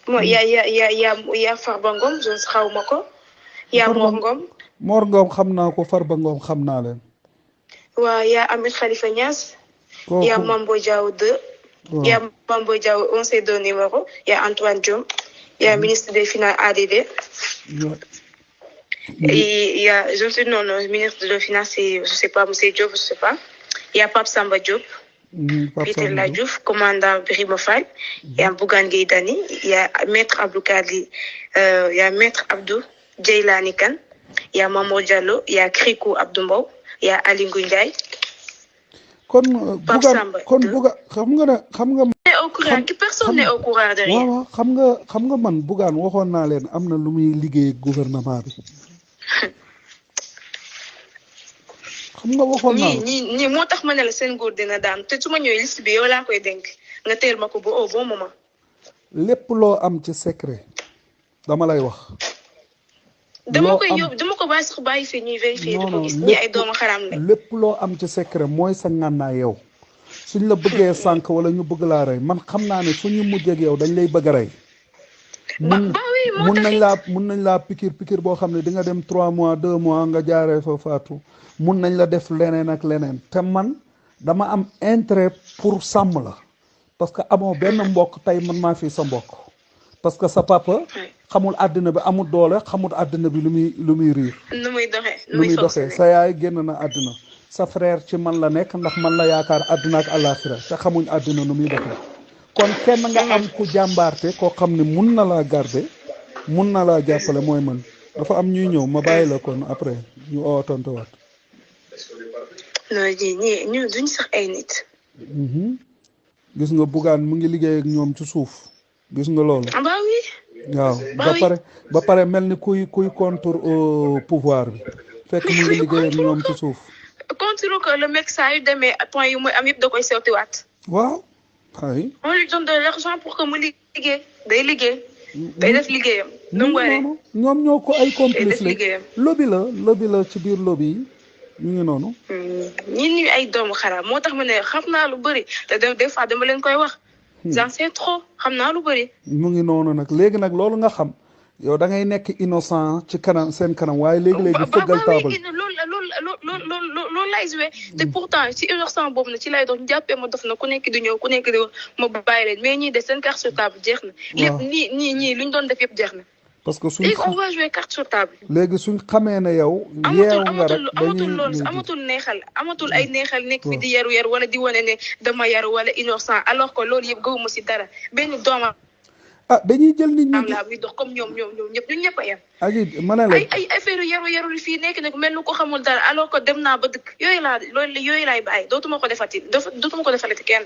mooy yaa Farba Ngom xaw ma ko. yaa Mor Ngom. Mor Ngom xam naa ko, Farba Ngom xam naa leen. waaw yaa Ahmed Khalifa Niass. yaa Mambo Diaw 2. waaw yaa Mambo Diaw on s'est donné numéro. yaa Antoine Diome. yaa ministre des Finances ADD. Et il y a, non, ministre de Finances, je sais pas, M. Diop, je sais pas. Il y a Pape Samba Diop, Peter Ladjouf, commandant Birimofal. Il y a Bougane Gueye Dany, il y a Maître Abdou Kadi, il y a Maître Abdou Djeylani Kane, il y a Mamour Diallo, il y a Krikou Abdou Mbow, il y a Ali Ndiaye. Pape Samba xam nga au courant, personne n'est au courant de rien. waaw xam nga man Bougane waxoon naa leen am na lu muy liggéey gouvernement bi. xam nga waxoon naa ñii moo tax ma ne la seen nguur dina daan te su ma ñëwee liste bi yow laa koy dénk nga teel ma ko ba au bon moment. lépp loo am ci secret dama lay wax. dama koy yóbbu dama ko bàyyi sax bàyyi fii ñuy vérifier di ko gis ñi ay doomu xaram lañ. lépp loo am ci secret mooy sa ngànnaay yow suñ la bëggee sànq wala ñu bëgg laa rey man xam naa ne suñu mujjee ak yow dañ lay bëgg a rey. mun nañ laa pikir boo xam ne di nga dem 3 mois 2 mois nga jaaree fa faatu mun nañ la def leneen ak leneen te man dama am intérêt pour sàmm la parce que amoo benn mbokk tey man maa fi sa mbokk parce que sa papa xamul àddina bi amul doole xamul àddina bi lu muy riir lu muy doxee sa yaay génn na àddina sa frère ci man la nekk ndax man la yaakaar àddina ak àllaaxira te xamuñ àddina nu muy doxee kon kenn nga am ku jàmbaarte koo xam ne mun na laa garder mun na laa jàppale mooy man dafa am ñuy ñëw ma bàyyi la kon après ñu oo tontuwaat. non ñii duñ sax ay nit. gis nga Bougane mu ngi liggéey ak ñoom ci suuf gis nga loolu. ah bah oui. waaw ba pare mel ni kuy contre au pouvoir bi fekk mu ngi liggéey ak ñoom ci suuf. contre que le mec saa yu demee point yu muy am yëpp da koy sewtiwaat. waaw. ay on lui donne de l'argent pour que mu liggéey day liggéey. day def liggéeyam. nu mu waree ñoom ñoo ko ay complice la lobby la ci biir lobby yi ñu ngi noonu. ñi ay doomu xaraam moo tax ma ne xam naa lu bëri te des fois dama leen koy wax. j'en sais trop xam naa lu bëri. mu ngi noonu nag léegi nag loolu nga xam yow da ngay nekk innocent ci kanam seen kanam waaye léegi fëggal taabal. loolu lay joué te pourtant ci innocent boobu na ci lay dox jàppee ma dof na ku nekk di ñëw ku nekk di wax ma bàyyi leen mais ñii de seen carte sur table jeex na. lépp ñii luñ doon def yëpp jeex na. parce que léegi on va jouer carte sur table. léegi suñ xamee ne yow. yeewu nga rek amatul loolu amatul neexal amatul ay neexal nekk fi di yaru wala di wane ne dama yaru wala innocent alors que loolu yëpp gëwuma si dara benn doomam. dañuy jël nit ñi. am laa buy dox comme ñoom ñëpp ñun ñëpp a yem. aji ma ne la ay affaire yaru fii nekk nag mel ni ko xamul dara alors que dem naa ba dëkk yooyu laay bàyyi dootuma ko defati kenn.